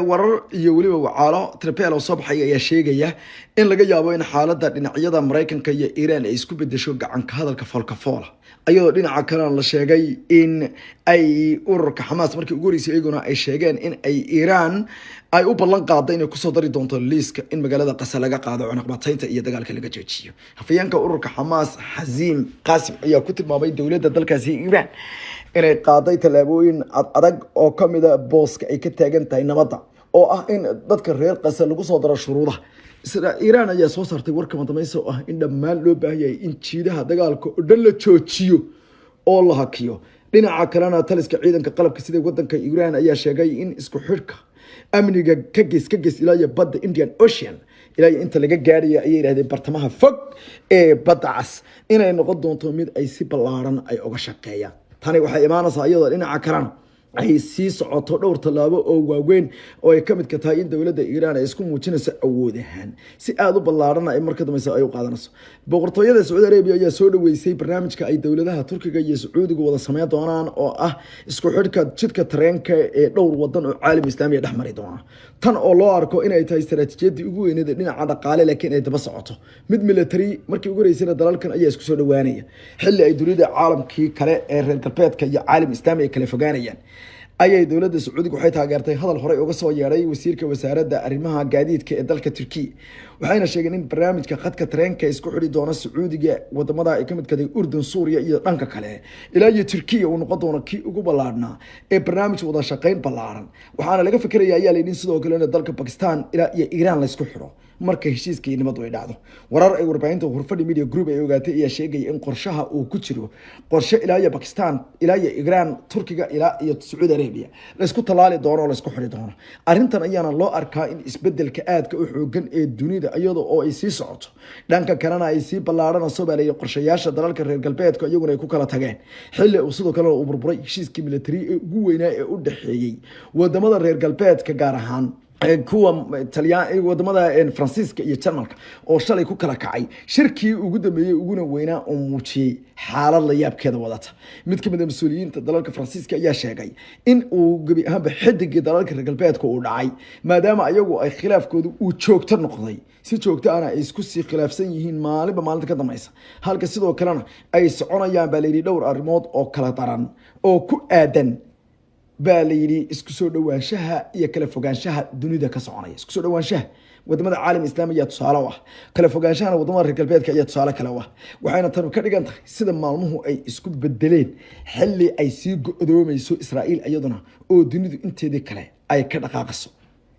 Warar iyo weliba wacaalo trapel oo soo baxay ayaa sheegaya in laga yaabo in xaaladda dhinacyada Maraykanka iyo Iiraan ay isku bedesho gacanka hadalka foolka foola, ayadoo dhinaca kalena la sheegay in ay ururka Xamaas markii ugu horeysay iyaguna ay sheegeen in ay Iiraan ay u ballan qaada inay kusoo dari doonto liiska in magaalada Qasa laga qaado cunaqbataynta iyo dagaalka laga joojiyo. Hafayeenka ururka Xamaas, Xasiim Qaasim, ayaa ku tilmaamay dowladda dalkaasi Iiraan inay qaaday tallaabooyin ad adag oo kamida booska ay ka taagan tahay nabadda, oo ah in dadka reer Qasa lagu soo daro shuruudaha. Iiraan ayaa soo saartay warka madamaysa oo ah in dhammaan loo baahan yahay in jiidaha dagaalka oo dhan la joojiyo oo la hakiyo. Dhinaca kalena, taliska ciidanka qalabka sida wadanka Iiraan ayaa sheegay in isku xidhka amniga ka gees ilaa iyo badda Indian Ocean, ilaa iyo inta laga gaaraya, ayay yidhahdeen, bartamaha fog ee Badda Cas, inay noqon doonto mid ay si ballaaran ay uga shaqeeyaan. Tani waxay imaanaysaa iyadoo dhinaca kalena ay sii socoto dhowr tallaabo oo waaweyn oo ay ka midka tahay in dowladda Iiraan ay isku muujinayso awood ahaan si aada u ballaarana ay marka dambeysa ay u qaadanayso. Boqortooyada Sacuudi Arabiya ayaa soo dhaweysay barnaamijka ay dowladaha Turkiga iyo Sacuudiga wada sameyn doonaan, oo ah isku xidhka jidka tareenka ee dhowr wadan oo caalam Islaamiya dhex mari doona. Tan oo loo arko inay tahay istaraatiijiyadii ugu weyneed ee dhinaca dhaqaale, laakiin ay daba socoto mid military. Markii ugu horeysayna dalalkan ayaa isku soo dhawaanaya xilli ay dunida caalamkii kale ee reer galbeedka iyo caalam Islaami ay kala fogaanayaan, ayay dowladda Sacuudiga waxay taageertay hadal horey uga soo yeedhay wasiirka wasaaradda arrimaha gaadiidka ee dalka Turkiya. Waxayna sheegeen in barnaamijka khadka tareenka isku xidhi doona Sacuudiga, wadamada ay ka mid kaday Urdun, Suuriya iyo dhanka kale ilaa iyo Turkiya, uu noqon doono kii ugu ballaadhnaa ee barnaamij wada shaqayn ballaaran. Waxaana laga fikeraya, ayaa layidhi, sidoo kalena dalka Bakistan ilaa iyo Iiraan laysku xidho marka heshiiska iyo nabadu ay dhacdo. Warar ay warbaahinta Hurfadhi Media Group ay ogaatay ayaa sheegaya in qorshaha uu ku jiro qorshe ilaa iyo Bakistan, ilaa iyo Iiraan, Turkiga ilaa iyo Sacuudi Arabia laysku tallaali doono oo laysku xidhi doono. Arrintan ayaana loo arkaa in isbedelka aadka u xoogan ee dunida, iyada oo ay sii socoto, dhanka kalena ay sii ballaaranayso, baa layidhi, qorshayaasha dalalka reer galbeedka iyaguna ay ku kala tageen, xilli uu sidoo kalena uu burburay heshiiskii military ee ugu weynaa ee u dhexeeyey wadamada reer galbeedka, gaar ahaan kuwa Taliyaan, wadamada Faransiiska iyo Jarmalka, oo shalay ku kala kacay shirkii ugu dambeeyey uguna weynaa oo muujiyey xaalad la yaabkeeda wadata. Mid kamid a mas-uuliyiinta dalalka Faransiiska ayaa sheegay in uu gebi ahaanba xidigii dalalka reer galbeedka uu dhacay, maadaama ayagu ay khilaafkoodu uu joogto noqday, si joogto ana ay isku sii khilaafsan yihiin maalinba maalinta ka dambaysa, halka sidoo kalena ay soconayaan, baa layidhi, dhowr arrimood oo kala daran oo ku aadan, baa la yidhi, isku soo dhawaanshaha iyo kala fogaanshaha dunida ka soconaya. Isku soo dhawaanshaha wadamada caalam Islaami ayaa tusaale u ah, kala fogaanshahana wadamada reer galbeedka ayaa tusaale kale u ah. Waxayna tanu ka dhigan tahay sida maalmuhu ay isku bedeleen, xilli ay sii go-doomayso Israa'iil iyaduna oo dunidu inteedii kale ay ka dhaqaaqayso.